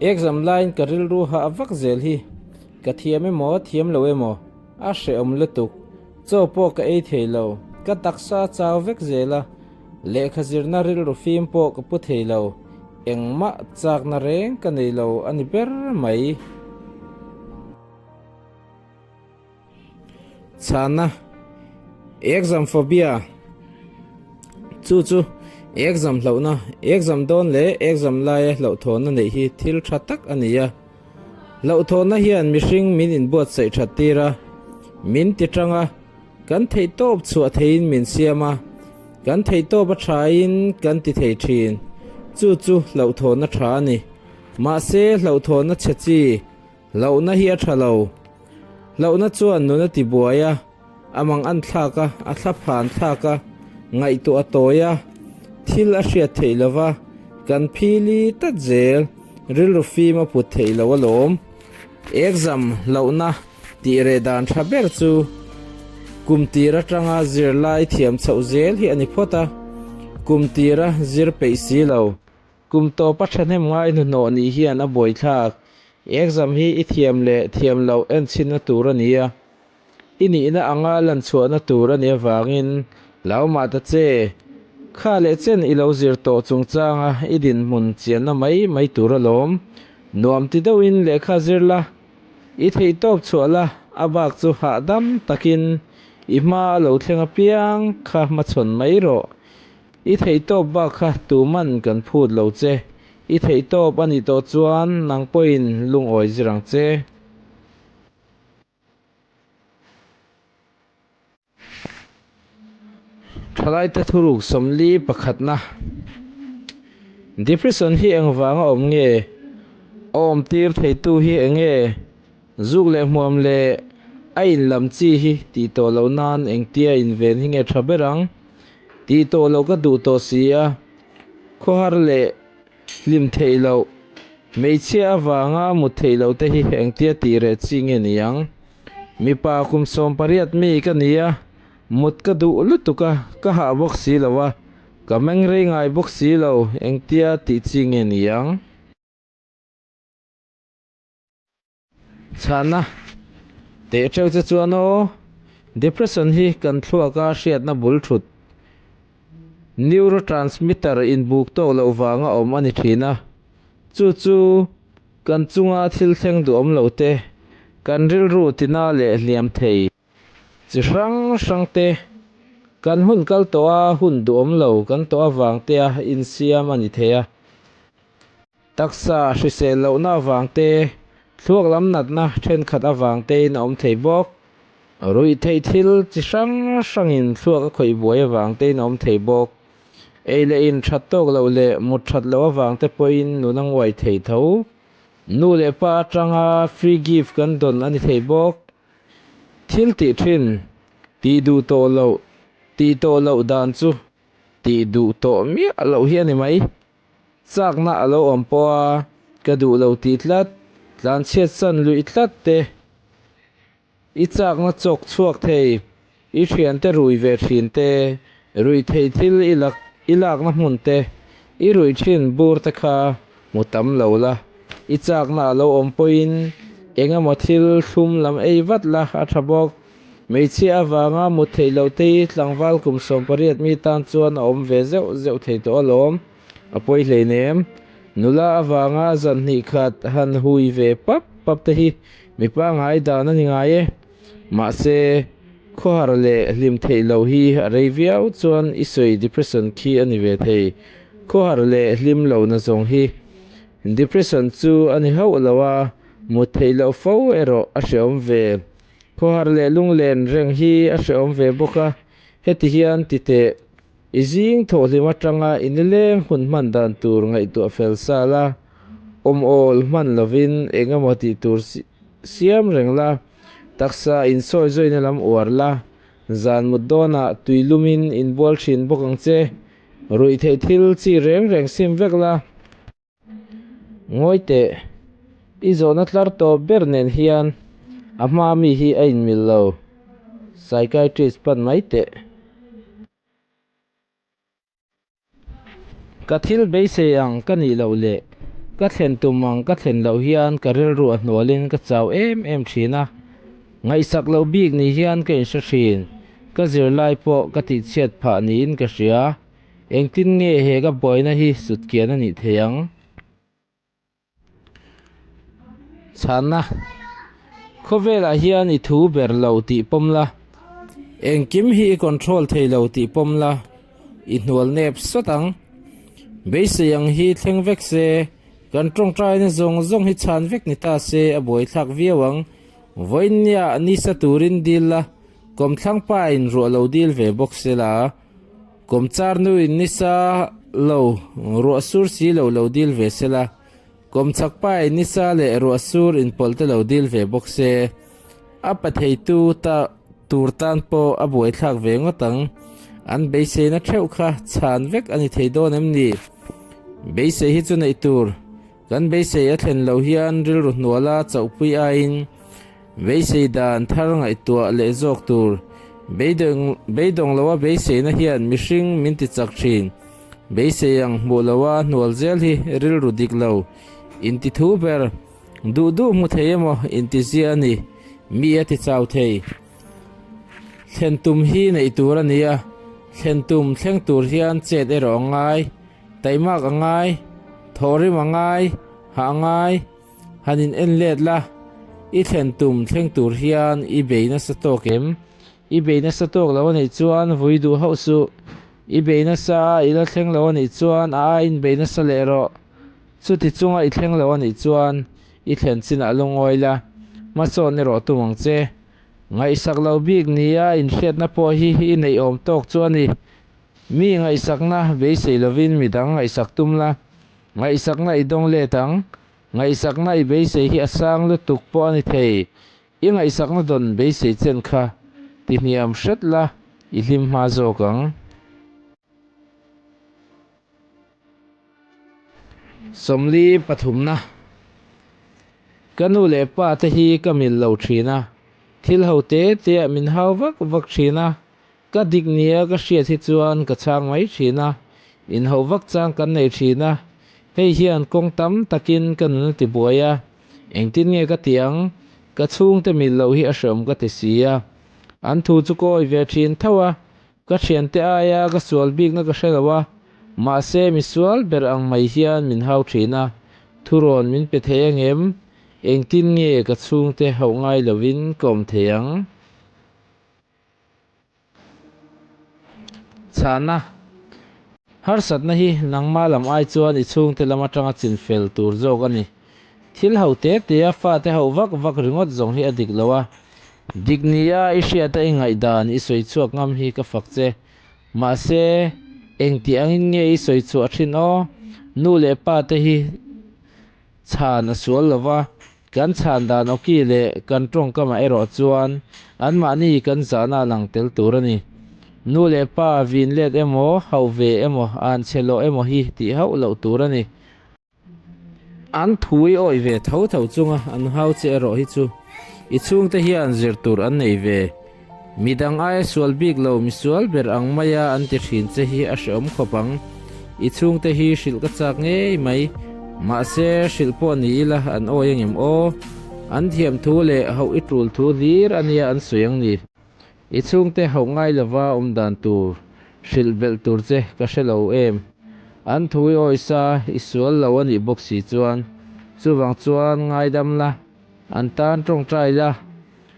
Exam laiin ka rilru hah vak zel hi ka thiam emaw thiam lo emaw a hrehawm lutuk. Chaw pawh ka ei thei lo, ka taksa a chau vek zel a, lehkha zirna rilru fim pawh ka pu thei lo, engmah chakna reng ka nei lo a ni ber mai. Chhana, Exam phobia, Chu chu exam hlauhna, exam dawn leh exam laia hlauhthawnna neih hi thil tha tak a ni a. Hlauhthawnna hian mihring min inbuatsaih that tir a, min ti tang a, kan theihtawp chhuah theiin min siam a, kan theihtawp a thain kan ti thei thin. Chu chu hlauhthawnna tha a ni. Mahse hlauhthawnna chhe chi Hlauhna hi a tha lo. Hlauhna chuan nun a ti buai a, a mang an thlak a, a thla phan thlak a, ngaihtuah a tawi a, thil a hriat theih lo va, kan phili tlat zel, rilru fim a put theih lo alawm. Exam hlauhna tih reh dan tha ber chu kum tir atanga zirlai thiam chhoh zel hi a ni phawt a, kum tira zir peih si lo. Kum tawpa thahnem ngai hnuhnawh nih hian a buaithlak. Exam hi i thiam leh thiam loh enchhinna tur a ni a, i nihna anga lanchhuahna tur a nih avangin hlau mah ta che. Kha leh chen i lo zir tawh chungchanga i dinhmun chianna mai mai tur alawm. Nuam ti deuhin lehkha zir la, i theihtawp chhuah la, a bak chu hahdam takin i hma a lo thleng apiang kha hmachhawn mai rawh. I theihtawp bak kha tuman kan phut lo che. I theihtawp a nih tawh chuan nang pawhin lungawi zir ang che. Thalaite thuruk 41 pakhatna. Depression hi engvanga awm nge? A awmtir theitu hi eng nge? Zuk leh hmuam leh a inlam chi hi tih tawh loh nan engtia inven hi nge tha ber ang? Tih tawh loh ka duh tawh si a, khawhar leh hlim theih loh, hmeichhia avanga mut theih loh te hi engtia tih reh chi nge ni ang? Mipa kum 18 mi ka ni a, mut ka duh lutuk a, ka hah bawk si lo a, ka meng rei ngai bawk si lo, engtia tih chi nge ni ang? Chhana, Teh teuh che chuan aw, depression hi kan thluaka hriatna bul thut, neurotransmitter inbuk tawk loh vanga awm a ni thin a. Chu chu kan chunga thil thleng duhawm lo te, kan rilru tina leh hliam thei chi hrang hrang te, kan hun kal tawha hun duhawm lo kan tawh avang tea insiam a ni thei a. Taksa hrisel lohna avang te, thluak lam natna thenkhat avang tein a awm thei bawk. Ruih theih thil chi hrang hrangin thluak a khawih buai avang tein a awm thei bawk. Ei leh in that tawk loh leh mut that loh avang te pawhin nun a nguai thei tho. Nu leh pa atanga free gift kan dawn a ni thei bawk. Thil tih thin, tih duh tawh loh, tih tawh loh dan chu tih duh tawh miah loh hi a ni mai. Chakna a lo awm pawh a, ka duh lo tih tlat, tlanchhiat chan luih tlat te, i chakna chawk chhuak thei, i thiante rui ve thin te, ruih theih thil i lak i lakna hmun te, i ruih thin bur te kha hmu tam lo la, i chakna a lo awm pawhin eng emaw thil thlum lam ei vat la a tha bawk. Hmeichhia avanga mut theih loh te hi tlangval kum 18 mi tan chuan a awm ve zeuh zeuh thei tawh alawm. A pawi hleinem. Nula avanga zan hnih khat han hui ve pap pap te hi mipa ngai dan a ni ngai e. Mahse, khawhar leh hlim theih loh hi a rei viau chuan i sawi depression khi a ni ve thei. Khawhar leh hlim lohna zawng hi depression chu a ni hauh lo a, mut theih loh fo erawh a hreawm ve. Khawhar leh lunglen reng hi a hreawm ve bawk a, heti hian ti teh. I zing thawhhlim atanga i nileng hun hman dan tur ngaihtuah fel sa la, awm awl hman lovin eng emaw tih tur siam reng la, taksa insawi zawina lam uar la, zan mut dawnah tui lumin inbual thin bawk ang che, ruih theih thil chi reng reng sim vek la. Ngawi teh, i zawhna tlar tawp ber nen hian a hma mi hi a inmil lo, psychiatrist pan mai teh. Ka thil beisei ang ka nih loh leh Ka thlen tum ang ka thlen loh hian ka rilru a hnualin ka chau em em thin a. Ngaihsak loh bik ni hian ka inhre thin. Ka zirlai pawh ka tihchhiat phah niin ka hria. Engtin nge he ka buaina hi sutkian a nih theih ang? Chhanna, Khawvelah hian i thu ber lo tih pawm la, engkim hi i control thei lo tih pawm la, i hnual nep sawt ang. Beisei ang hi thleng vek se, kan tawngtaina zawng zawng hi chhan vek ni ta se a buaithlak viau ang. Vawiinnia nisa turin dil la, kawmthlang pain ruah lo dil ve bawk se la. Kawmchar nuin nisa lo ruah sur si lo lo dil ve se la, kawmchhak pain nisa leh ruah sur inpawlh te lo dil ve bawk se, a pa theitu ta tur tan pawh a buaithlak ve ngawt ang. An beiseina theuh kha chhan vek a ni thei dawn em ni? Beisei hi chu neih tur. Kan beisei a thlen loh hian rilru hnuala chauhpui aiin beisei dan thar ngaihtuah leh zawk tur. Beidawng loa beiseina hian mihring min ti chak thin. Beisei ang hmuh loa hnual zel hi rilru dik lo. Inti thu ber, duh duh hmu thei emaw inti zia a ni. Mi a ti chau thei. Thlen tum hi neih tur a ni a, thlen tum thleng tur hian chet erawh a ngai. Taimak a ngai, thawhrim a ngai, hah a ngai, han in en let la, i thlen tum thleng tur hian i bei nasa tawk em? I bei nasa tawk lo a nih chuan vui duh hauh suh, i bei nasa a i la thleng lo a nih chuan a aiin bei nasa leh rawh. Chuti chunga i thleng lo a nih chuan i thlen chinah lungawi la, hmasawn erawh tum ang che. Ngaihsak lo bik nia inhriatna pawh hi i neih awm tawk chu a ni. Mi ngaihsakna beisei lovin midang ngaihsak tum la, ngaihsakna i dawng let ang. Ngaihsakna i beisei hi a sang lutuk pawh a ni thei. I ngaihsakna dawn beisei chen kha tihniam hret la, i hlim hma zawk ang. Sawmli pathumna, Ka nu leh pa te hi ka mil lo thin a, thil ho te te ah min hau vak vak thin a, ka dik nia ka hriat hi chuan ka chhang mai thin a, inhauh vak chang kan nei thin a, hei hian kawng tam takin ka nun a ti buai a, engtin nge ka tih ang, ka chhungte mil loh hi a hreawm ka ti si a, an thu chu ka awi ve thin tho a, Ka thiante aia ka sual bikna ka hre lo a, mahse mi sual ber ang mai hian min hau thin a, thurawn min pe thei angem? Engtin nge ka chhungte hauh ngai lovin ka awm thei ang? Chhana, Harsatna hi nangma lam ai chuan i chhungte lam atanga chinfel tur zawk a ni. Thil ho te te a fate hauh vak vak ringawt zawng hi a dik lo a, dik nia i hriata i ngaihdan i sawi chhuak ngam hi ka fak che. Mahse, engti angin nge i sawi chhuah thin aw? Nu leh pa te hi chhan a sual lo va, kan chhan dan awki leh kan tawngkamah erawh chuan anmahni kan zahna a lang tel tur a ni. Nu leh pa vin let emaw, hauh ve emaw, an chhe lawh emaw hi tih hauh loh tur a ni. An thui awih ve tho tho chunga an hau che erawh hi chu i chhungte hian zir tur an nei ve. Midang aia sual bik lo misual ber ang maia an ti thin che hi a hreawm khawp ang. I chhungte hi hrilh ka chak ngei mai. Mahse hrilh pawh ni ila an awi angem aw. An thiam thu leh hauh i tul thu hlir ania an sawi ang ni. I chhungte hauh ngai lova awm dan tur hrilh belh tur che ka hre lo em? An thu i awisa i sual lo a nih bawk si chuan chuvang chuan ngaidam la, an tan tawngtai la,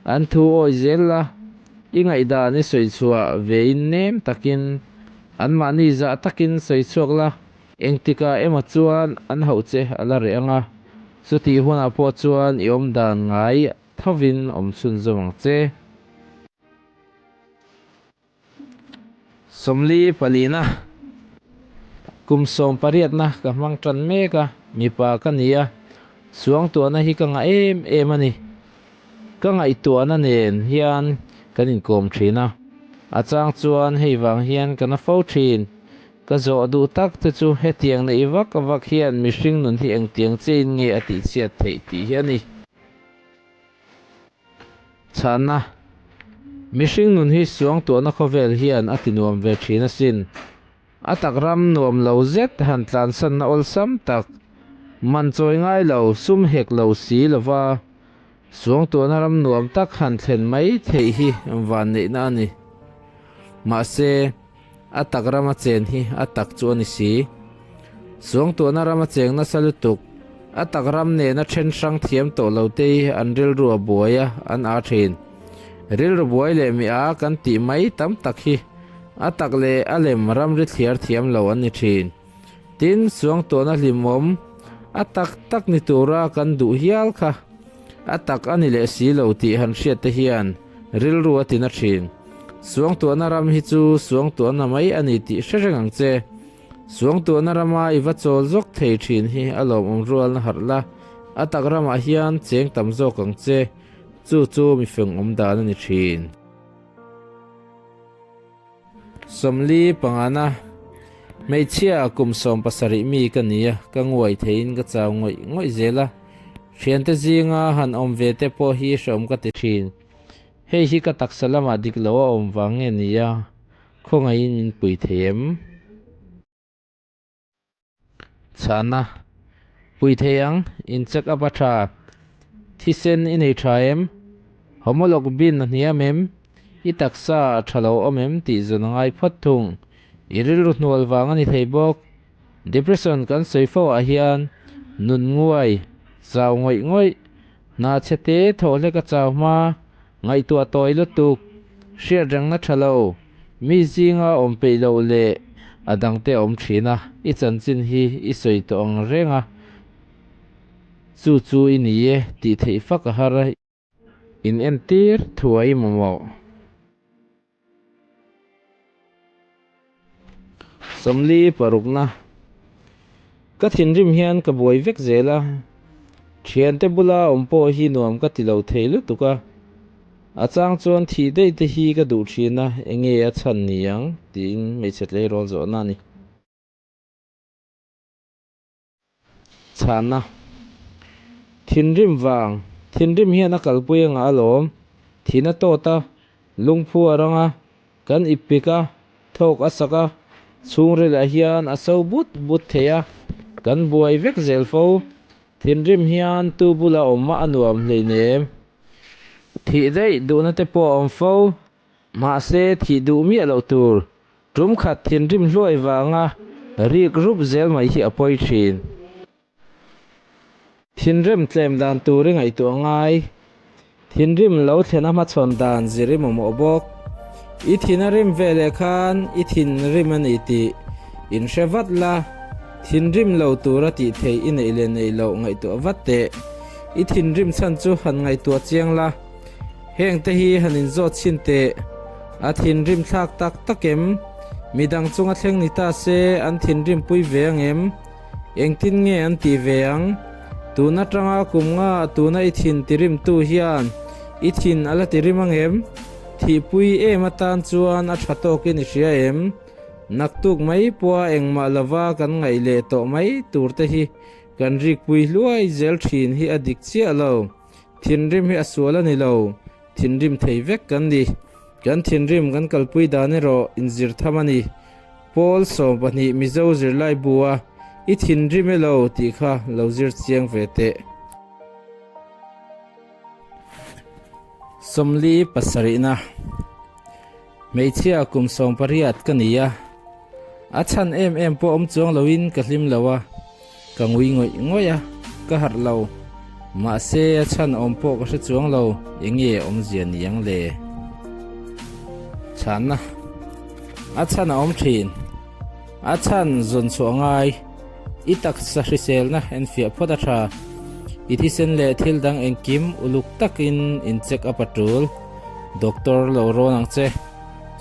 an thu awi zel la, i ngaihdan i sawi chhuah vein nem takin anmahni zah takin sawi chhuak la, engtikah emaw chuan an hauh che a la reh ang a, chutih hunah pawh chuan i awm dan ngai Thovin awm chhunzawm ang che. Sawmli palina, Kum sawm pariatna ka hmang tan mek a, mipa ka ni a, suangtuahna hi ka ngah em em a ni. Ka ngaihtuahna nen hian kan inkawm thin a, a chang chuan hei vang hian ka na fo thin. Ka zawh duh tak te chu hetiang neih vak vak hian mihring nun hi engtiang chein nge a tihchhiat theih tih hi a ni. Chhana, Mihring nun hi suangtuahna khawvel hian a ti nuam ve thin asin. A tak ram nuam lo zet han tlansanna awlsam tak. Man chawi ngai lo, sum hek lo si lova suangtuahna ram nuam tak han thlen mai theih hi vanneihna a ni. Mahse, a tak rama chen hi a tak chu a ni si. Suangtuahna rama cheng nasa lutuk, a tak ram nena then hrang thiam tawh lo te hi an rilru a buai a, an aa thin. Rilru buai leh mi a kan tih mai tam tak hi a tak leh a lem ramri thliar thiam lo an ni thin. Tin, suangtuahna hlimawm a tak tak ni tura kan duh hial kha a tak a ni leh si lo tih han hriat te hian rilru a tina thin. Suangtuahna ram hi chu suangtuahna mai a ni tih hre reng ang che. Suangtuahna rama i va chawl zawk thei thin hi a lawmawm rualna harh la, a tak ramah hian cheng tam zawk ang che, chu chu mi feng awm dan a ni thin. 45 pangana, Hmeichhia kum 70 mi ka ni a, ka nguai theiin ka chau ngawih ngawih zel a, thiante zinga han awm ve te pawh hi hrehawm ka ti thin. Hei hi ka taksa lamah dik lo a awm vang nge ni a, Khawngaihin min pui thei em? Chhana, Pui thei ang, in check up a tha. Thisen i nei tha em? Homolog bin a hniam em? I taksa a tha lo awm em tih zawn a ngai phawt thung. I rilru hnual vang a ni thei bawk. Depression kan sawi fo ah hian nun nguai, chau ngawih ngawih, hna chhe te thawh hlek a chau hma, Ngaihtuah tawi lutuk, hriatrengna tha lo, mi zinga awm peih loh leh a dangte a awm thin a, i chanchin hi i sawi tawh ang reng a, chu chu i ni e tih theih fak a har a, in entir thuai mamawh. 46na Ka thinrim hian ka buai vek zel a, thiante bula awm pawh hi nuam ka ti lo thei lutuk a, a chang chuan thih daih te hi ka duh thin a, enge a chhan ni ang tiin hmeichhe tleirawl zawhna a ni. Chhana. Thinrim vang, Thinrim hian a kalpui anga alawm. Thin a tawt a, lungphu a rang a, kan ip pik a, thawk a sak a, chhungrilah hian a so but but thei a, kan buai vek zel fo. Thinrim hian tu bula awm mah a nuam hleinem. Thih daih duhna te pawh a awm fo. Mahse thih duh miah loh tur. Tum khat thinrim hluai vanga rik rup zel mai hi a pawi thin. Thinrim tlem dan tur i ngaihtuah ngai. Thinrim lo thlen a hmachhawn dan zir i mamawh bawk. I thin a rim ve leh khan i thinrim a ni tih inhre vat la, thinrim lo tura tih theih i neih leh neih loh ngaihtuah vat teh. I thinrim chhan chu han ngaihtuah chiang la. Heng te hi han inzawt chhin teh, a thinrim thlak tak tak em? Midang chunga thleng ni ta se an thinrim pui ve ang em? Engtin nge an tih ve ang? Tun atanga kum nga tuna i thin tirimtu hian i thin a la tirim ang em? Thihpui em atan chuan a tha tawkin i hria em? Naktuk mai pawha engmah lova kan ngaih leh tawh mai tur te hi kan rikpui hluai zel thin hi a dik chiah lo. Thinrim hi a sual a ni lo, thinrim thei vek kan ni. Kan thinrim kan kalpui dan erawh inzir tham a ni. Paul 12 Mizo zirlai bua i thinrim e lo tih kha lo zir chiang ve teh. 47 na Hmeichhia kum 18 ka ni a, a chhan em em pawh awm chuang loin ka hlim lo a, ka ngui ngawih ngawih a, ka harh lo. Mahse a chhan awm pawh ka hre chuang lo, enge awmzia ni ang le? Chhanna A chhan a awm thin. A chhan zawn chhuah ngai. I taksa hriselna enfiah phawt a tha. I thisen leh thil dang engkim uluk takin in check up a tul. Doctor lo rawn ang che.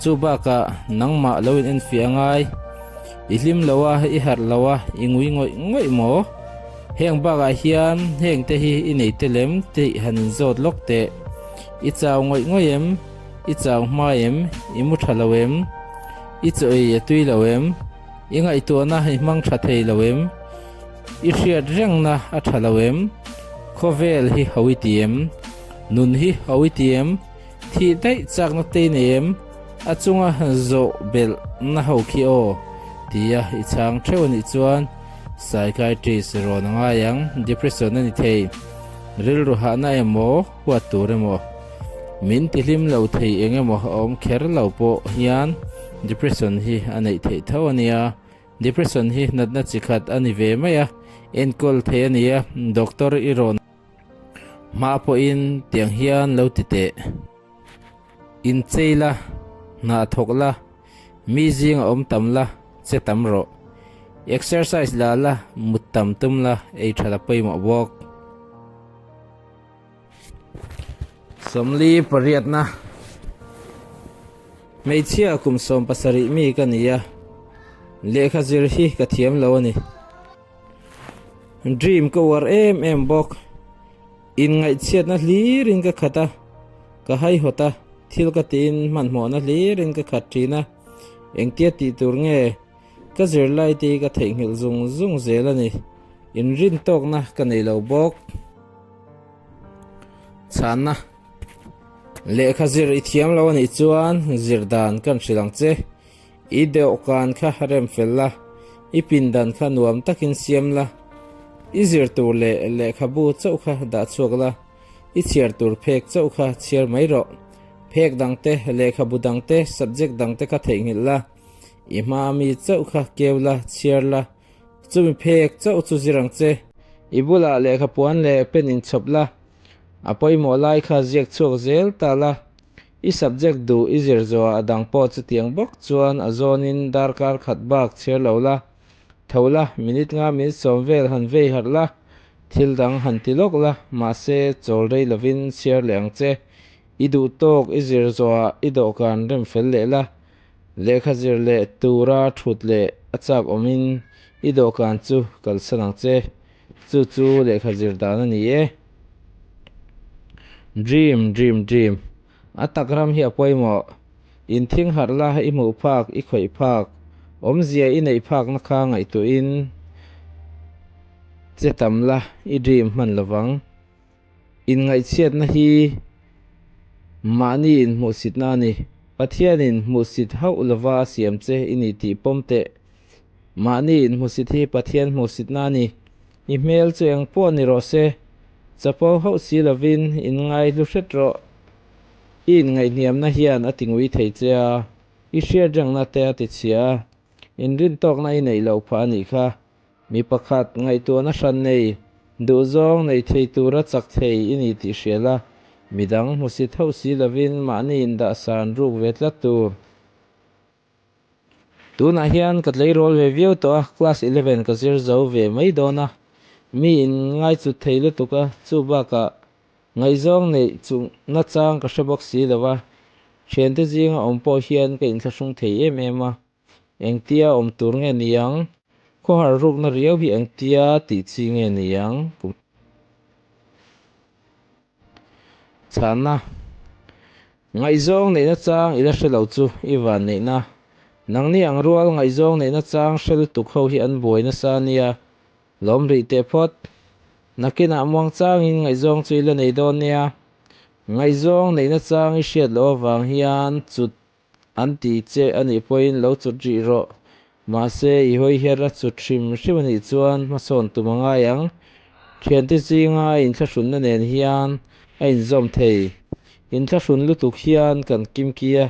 Chu bakah nangmah lo in enfiah a ngai. I hlim lo a, i harh lo a, i ngui ngawih ngawih maw? Heng bakah hian heng te hi i nei te lem tih han in zawt lawk teh. I chau ngawih ngawih em? I chau hma em? I mu tha lo em? I chaw ei a tui lo em? I ngaihtuahna i hmang tha thei lo em? I hriat rengna a tha lo em? Khawvel hi ho i ti em? Nun hi ho i ti em? Thih daih chakna te i nei em? A chunga zawh belhna ho khi aw, tia i chhang theuh a nih chuan. Psychiatrist rawn a ngai ang. Depression a ni thei. Rilru hahna emaw, huat tur emaw, min tihlim lo thei eng emaw a awm kher lo pawh hian depression hi a neih theih tho a nia. Depression hi natna chi khat a ni ve mai a, enkawl thei a ni a, doctor i rawn hma pawhin tiang hian lo ti teh. Inchei la, hnah thawk la, mi zinga awm tam la, che tam rawh. Exercise la la, mut tam tum la, ei tha la pawimawh bawk. 48 na Hmeichhia kum 17 mi ka ni a, lehkha zir hi ka thiam lo a ni. Dream ka uar em em bawk. Inngaihchhiatna hlirin ka khat a, ka haihawt a, thil ka tiin hmanhmawhna hlirin ka khat thin a, engtia tih tur nge ka zirlai te hi ka theihnghilh zung zung zel a ni. Inrin tawkna ka nei lo bawk. Chhanna, Lehkha zir i thiam lo a nih chuan zir dan kan hrilh ang che. I dawhkan kha rem fel la, i pindan kha nuam takin siam la, i zir tur leh lehkhabu chauh kha dah chhuak la, i chhiar tur phek chauh kha chhiar mai rawh. Phek dangte, lehkhabu dangte, subject dangte kha theihnghilh la, i hma ami chauh kha keu la, chhiar la, chumi phek chauh chu zir ang che. I bulah lehkhapuan leh pen inchhawp la, a pawimawh lai kha ziak chhuak zel ta la, I subject duh i zir zawhah a dang pawh chutiang bawk chuan a zawnin darkar khat bak chhiar lo la, tho la, minute nga minute sawm vel han vei harh la, thil dang han ti lawk la, mahse chawl rei lovin chhiar leh ang che. I duh tawk i zir zawhah i dawhkan rem fel leh la, lehkha zir leh tura thut leh a chak awmin i dawhkan chu kalsan ang che. Chu chu lehkha zir dan a ni e. Dream, dream, dream. A tak ram hi a pawimawh. In thing harh la, i hmuh phak, i khawih phak, awmzia i neih phakna kha ngaihtuahin che tam la, i dream hman lovang. Inngaihchhiatna hi mahni inhmuhsitna a ni. Pathianin hmuhsit hauh lova a siam che i ni tih pawm teh. Mahni inhmuhsit hi Pathian hmuhsitna a ni. I hmel chu eng pawh ni rawh se, chapo hauh si lovin inngaihlu hret rawh. I inngaihhniamna hian a tingui thei che a, i hriatrengna te a tichhia a, inrintawkna i neih loh phah a nih kha. Mi pakhat ngaihtuahna hran nei, duhzawng nei thei tura chak thei i ni tih hria la, midang hmusit hauh si lovin mahni indahsan ruk ve tlat tur. Tunah hian ka tleirawl ve viau tawh a, class 11 ka zir zo ve mai dawn a, mi in ngaichut thei lutuk a, chu bakah ngaihzawng neih chung nachang ka hre bawk si lo a, thiante zinga awm pawh hian ka inthlahrung thei em em a. Engtia awm tur nge ni ang? Khawhar rukna riau hi engtia tih chi nge ni ang? Kum chhanna Ngaihzawng neihna chang i la hre lo chu i van neihna. Nangni ang rual ngaihzawng neihna chang hre lutuk ho hi an buai nasa a nia. Lawm rih teh phawt. Nakinah muang changin ngaihzawng chu i la nei dawn nia. Ngaihzawng neihna chang i hriat loh avang hian chut An ti che a nih pawhin lo chut rih rawh. Mahse, i hawi her a chut hrim hrim a nih chuan hmasawn tum a ngai ang. Thiante zinga inthlahrunna nen hian a inzawm thei. Inthlahrun lutuk hian kan kimki a.